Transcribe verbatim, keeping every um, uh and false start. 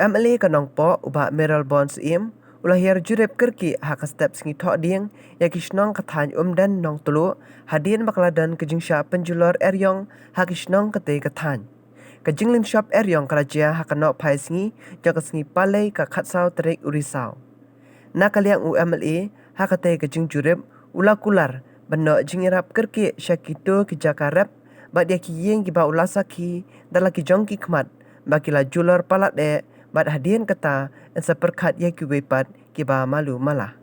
M L A ka Nongpoh, u Bah Mayralborn Syiem, u la hiar jurip kyrkieh ha ka step sngi Thohdieng ïa ki shnong ka thaiñ Umden Nongtluh, hadien ba ka la don ka jingshah pynjulor eriong ha ki shnong katei ka thaiñ. Ka jinglynshop eriong ka la jia ha ka nohphai sngi jong ka sngi Palei, ka khatsaw tarik u Risaw. Na ka liang u M L A ha katei ka jingjurip, u la kular ban noh jingïarap kyrkieh sha kito ki jaka rep bad ïa ki ïing kiba u la sakhi da la ki jong ki khmat ba ki la julor palat eh, bad hadien kata yn sa pyrkhat ïa kiwei pat kiba malu mala.